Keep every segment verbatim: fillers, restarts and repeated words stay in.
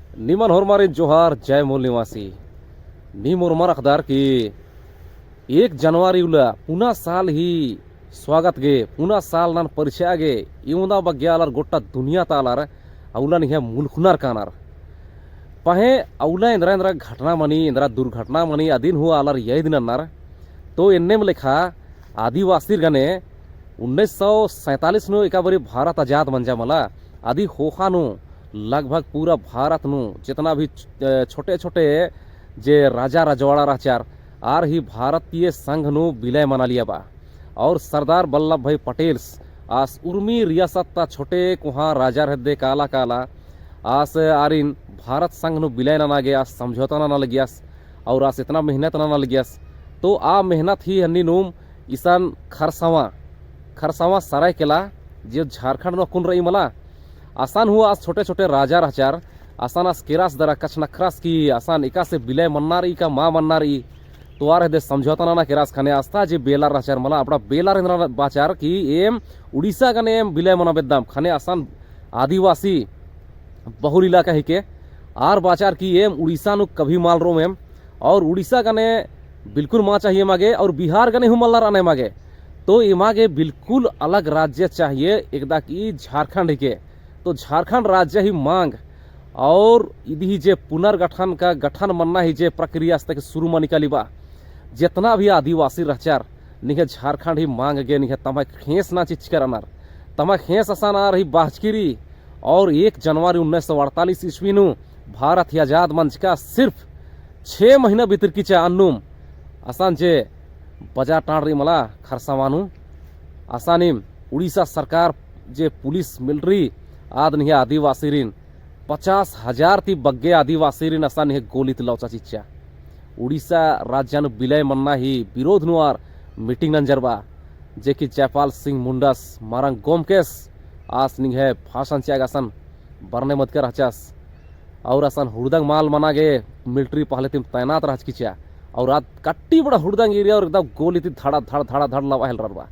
निमन होरमारिन जोहार, जय मूल निवासी। नीम ओर्मर अख़दर कि एक जनवरी उल्ला पुना साल ही स्वागत गे, पुना साल नन परिछा गे, इवंदा बग्गे आलर गोट्टा दुनिया ता आलर, अउला निंग्है मुलुखनर कानर। पहें अउला एन्दरा एन्दरा घटना मनी, एन्दरा दुर्घटना मनी, अदिन हूँ आलर याद नन्नर। तो एन्नेम लेखा आदिवासिर गने उन्नीस सौ सैंतालीस नू एका बारी भारत आजाद मंजा मला, अदी ख़ोख़ा नू लगभग पूरा भारत नू जितना भी छ-, छोटे छोटे जे राजा रजवाड़ा रहचर, आर ही भारतीय संघ नू विलय मनालिया बा। और सरदार वल्लभ भाई पटेल आस उर्मी रियासत ता छोटे कोहाँ राजार हेद्दे काला काला आस आरिन भारत संघ नू विलय नना गे आस समझौता नना लगियस और आस इतना मेहनत नना लगियस। तो आ मेहनत ही हन्नी नूम इसन खरसवां, खरसवां सरायकेला जे झारखंड नू अक्कुन रई मला, असन हूँ आस छोटे छोटे राजा रहचर, असन आस केरास दरा कछनखरस कि असन एकासे विलय मन्ना रई का मा मन्ना रई। तो आर हेद्दे समझौता नना केरास ख़ने आस ता जे बेलर रहचर मला, अबड़ा बेलर एन्दरा बाचर कि एम उड़ीसा गने एम विलय मना बेद्दम ख़ने असन आदिवासी बहुल इलाका हिके। आर बाचर कि एम उड़ीसा नू कभी मल रओम एम, और उड़ीसा गने बिल्कुल मा चाहिए एमा गे, और बिहार गने हूँ मल्ला रअना एमा गे। तो एमा गे बिल्कुल अलग राज्य चाहिए, एकदा कि झारखंड हिके। तो झारखंड राज्य ही मांग और इदी ही जे पुनर्गठन का गठन मन्ना ही जे प्रक्रिया आस ता के शुरू मनी काली बा, जितना भी आदिवासी रहचर, निंग्है झारखंड ही मांग गे निंग्है तम्है ख़ेंस नना चिच्चका रअनर, तम्है ख़ेंस असन आर ही बाचकी रई। और एक जनवरी उन्नीस सौ अड़तालीस ईस्वी नू भारत ही आजाद मंजका सिर्फ छे महीना भितर किचा अन्नुम असन जे बजा टांड़ रई मला खरसवां नू, असानिम उड़ीसा सरकार जे पुलिस मिलट्री आद निंग्है आदिवासीरिन पचास हजार ती बग्गे आदिवासीरिन असन निंग्है गोली ती लौचा चिच्चा। उड़ीसा राज्य नू विलय मन्ना ही विरोध नू आर meeting नंजर बा, जे कि जयपाल सिंह मुंडस मरंग गोमकेस आस निंग्है भाषण चिआ गे असन बरने मदकर रहचस। और असन हुड़दंग मल मना गे मिलिट्री पहले तिम तैनात रहचकी चिआ। और आद कट्टी बड़ा हुड़दंग एरिया और एकदम गोली ती धड़ा धड़ धड़ा धड़ लवा हेलरर बा।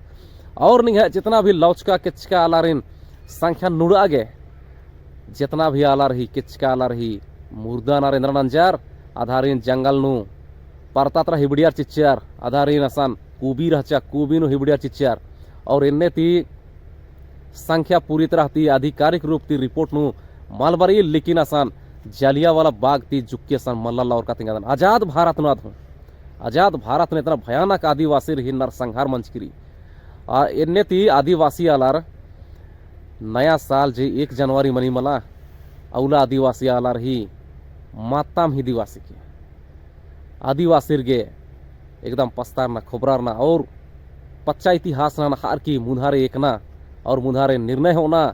और निंग्है जितना भी लौचका केचका आलारिन संख्या नुड़ा गे, जितना भी आलर ही केचका आलर ही मुर्दा नर एन्दरा नंजर, आधारिन जंगल नू परता तरा हिबड़ियर चिच्चर, आधारिन असन कुबी रहचा कुबी नू हिबड़ियर चिच्चर। और एन्ने ती संख्या पूरी तरह ती आधिकारिक रूप ती report नू मल बरई, लेकिन असन जालियावाला बाग ती जुक्की असन मल्ला लौरका तिंगादन। आजाद भारत नू अद हूँ, आजाद भारत नू इतना भयानक आदिवासीर ही नरसंहार मंजकी रई। आ एन्ने ती आदिवासी आलर नया साल जे एक जनवरी मनी मला, अउला आदिवासी आलर ही मातम ही दिवस हिके। आदिवासीर गे एकदम पछतारना, खोबरारना और पच्चा इतिहास नना ख़ार की मुन्धारे एकना और मुन्धारे निर्णय होना,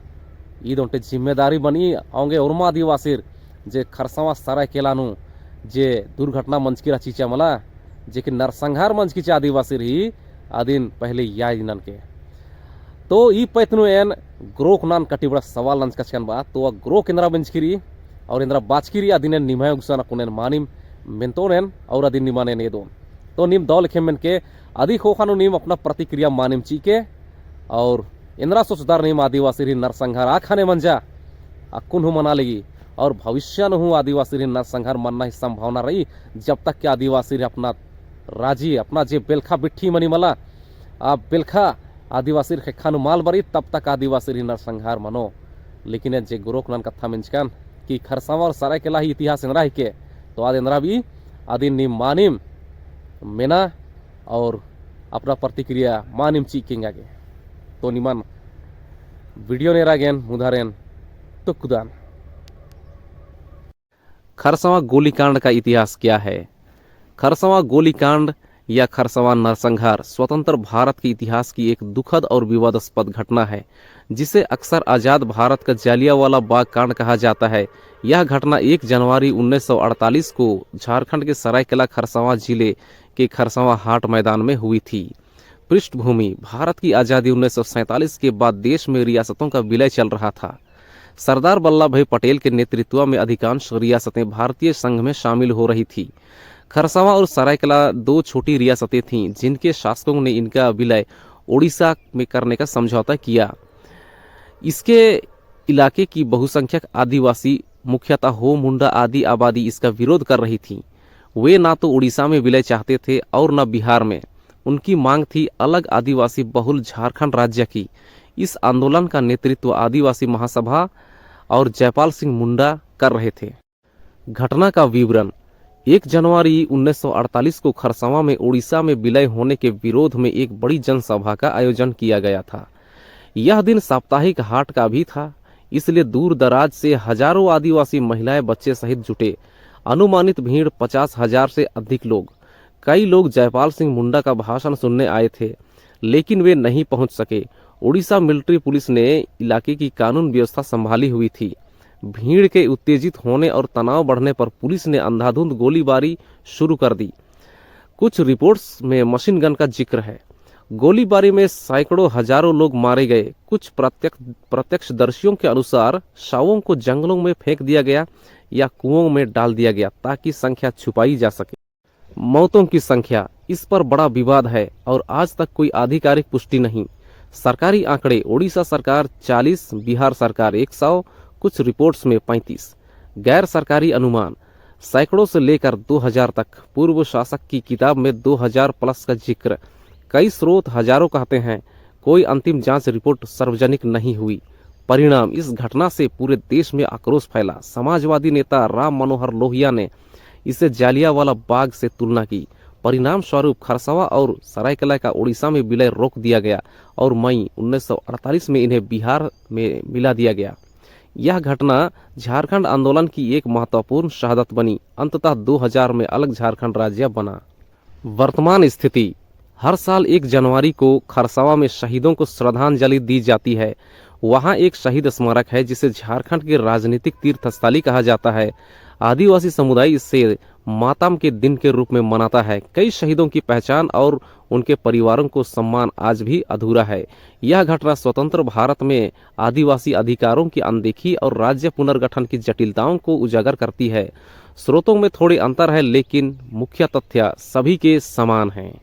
ईद ओन्टे जिम्मेदारी बनी। औंगे ओर्मा आदिवासीर जे खरसवां सरायकेला नू जे दुर्घटना मंजकी रहा चिच्चा मला, जे कि नरसंहार मंजकी चिच्चा आदिवासीर ही अदिन पहले याद ननके। तो ई पैत नू एन ग्रोक नन कट्टी बड़ा सवाल नंजका चिकन बा, तो आ ग्रोक एन्दरा मंजकी रई और एन्दरा बाचकी रई, अदिन एन निम्है उगसन अक्कुन एन मानिम मेन्तोन एन और अदिन निमन एन एदोन। तो नीम दौ लेखे मेनके अदी ख़ोख़ा नू नीम अपना प्रतिक्रिया मानिम चिके और एन्दरा सोचदर नीम आदिवासीर ही नरसंहार आ ख़ने मंजा, अक्कुन हूँ मना लगी और भविष्य नू हूँ आदिवासीर ही नरसंहार मन्ना ही संभावना रई, जब तक कि आदिवासीर ही अपना राजी, अपना जे बेलखा बिट्ठी मनी मला, आ बेलखा आदिवासीर ख़ेक्खा नू मल बरई, तब तक आदिवासीर ही नरसंहार मनो। लेकिन एन जे ग्रोक नन कत्था मेंजकन कि खरसवां और सरायकेला ही इतिहास एन्दरा हिके, तो आद एन्दरा बई, अदिन नीम मानिम मेना और अपना प्रतिक्रिया मानिम चिके एंगा गे। तो निमन video नू एरा गे एन मुन्धारे एन तुक्कदन। खरसवां गोलीकांड का इतिहास क्या है? खरसवां गोलीकांड या खरसवां नरसंहार स्वतंत्र भारत के इतिहास की एक दुखद और विवादास्पद घटना है, जिसे अक्सर आजाद भारत का जालियांवाला बाग कांड कहा जाता है। यह घटना एक जनवरी उन्नीस सौ अड़तालीस को झारखंड के सरायकेला खरसवां जिले के खरसवां हाट मैदान में हुई थी। पृष्ठभूमि: भारत की आज़ादी उन्नीस सौ सैंतालीस के बाद देश में रियासतों का विलय चल रहा था। सरदार वल्लभ भाई पटेल के नेतृत्व में अधिकांश रियासतें भारतीय संघ में शामिल हो रही थी। खरसवां और सरायकेला दो छोटी रियासतें थीं, जिनके शासकों ने इनका विलय ओडिशा में करने का समझौता किया। इसके इलाके की बहुसंख्यक आदिवासी मुख्यतः हो मुंडा आदि आबादी इसका विरोध कर रही थी। वे ना तो उड़ीसा में विलय चाहते थे और ना बिहार में। उनकी मांग थी अलग आदिवासी बहुल झारखंड राज्य की। इस आंदोलन का नेतृत्व आदिवासी महासभा और जयपाल सिंह मुंडा कर रहे थे। घटना का विवरण। एक जनवरी उन्नीस सौ अड़तालीस को खरसावां में उड़ीसा में विलय होने के विरोध में एक बड़ी जनसभा का आयोजन किया गया था। यह दिन साप्ताहिक हाट का भी था, इसलिए दूर दराज से हजारों आदिवासी महिलाएं, बच्चे सहित जुटे। अनुमानित भीड़ पचास हजार से अधिक लोग। कई लोग जयपाल सिंह मुंडा का भाषण सुनने आए थे, लेकिन वे नहीं पहुंच सके। उड़ीसा मिलिट्री पुलिस ने इलाके की कानून व्यवस्था संभाली हुई थी। भीड़ के उत्तेजित होने और तनाव बढ़ने पर पुलिस ने अंधाधुंध गोलीबारी शुरू कर दी। कुछ रिपोर्ट्स में मशीन गन का जिक्र है। गोलीबारी में सैकड़ों हजारों लोग मारे गए। कुछ प्रत्यक्ष, प्रत्यक्षदर्शियों के अनुसार शवों को जंगलों में फेंक दिया गया या कुओं में डाल दिया गया, ताकि संख्या छुपाई जा सके। मौतों की संख्या, इस पर बड़ा विवाद है और आज तक कोई आधिकारिक पुष्टि नहीं। सरकारी आंकड़े, ओडिशा सरकार चालीस, बिहार सरकार एक सौ, कुछ रिपोर्ट्स में पैंतीस। गैर सरकारी अनुमान, सैकड़ों से लेकर दो हज़ार तक। पूर्व शासक की किताब में दो हज़ार प्लस का जिक्र। कई स्रोत हजारों कहते हैं, कोई अंतिम जांच रिपोर्ट सार्वजनिक नहीं हुई। परिणाम, इस घटना से पूरे देश में आक्रोश फैला। समाजवादी नेता राम मनोहर लोहिया ने इसे जालियांवाला बाग से तुलना की। परिणाम स्वरूप खरसावां और सरायकेला का ओडिशा में विलय रोक दिया गया और मई उन्नीस सौ अड़तालीस में इन्हें बिहार में मिला दिया गया। यह घटना झारखंड आंदोलन की एक महत्वपूर्ण शहादत बनी। अंततः दो हज़ार में अलग झारखंड राज्य बना। वर्तमान स्थिति। हर साल एक जनवरी को खरसावां में शहीदों को श्रद्धांजलि दी जाती है। वहां एक शहीद स्मारक है, जिसे झारखंड के राजनीतिक तीर्थ स्थली कहा जाता है। आदिवासी समुदाय इसे मातम के दिन के रूप में मनाता है। कई शहीदों की पहचान और उनके परिवारों को सम्मान आज भी अधूरा है। यह घटना स्वतंत्र भारत में आदिवासी अधिकारों की अनदेखी और राज्य पुनर्गठन की जटिलताओं को उजागर करती है। स्रोतों में थोड़े अंतर है, लेकिन मुख्य तथ्य सभी के समान हैं।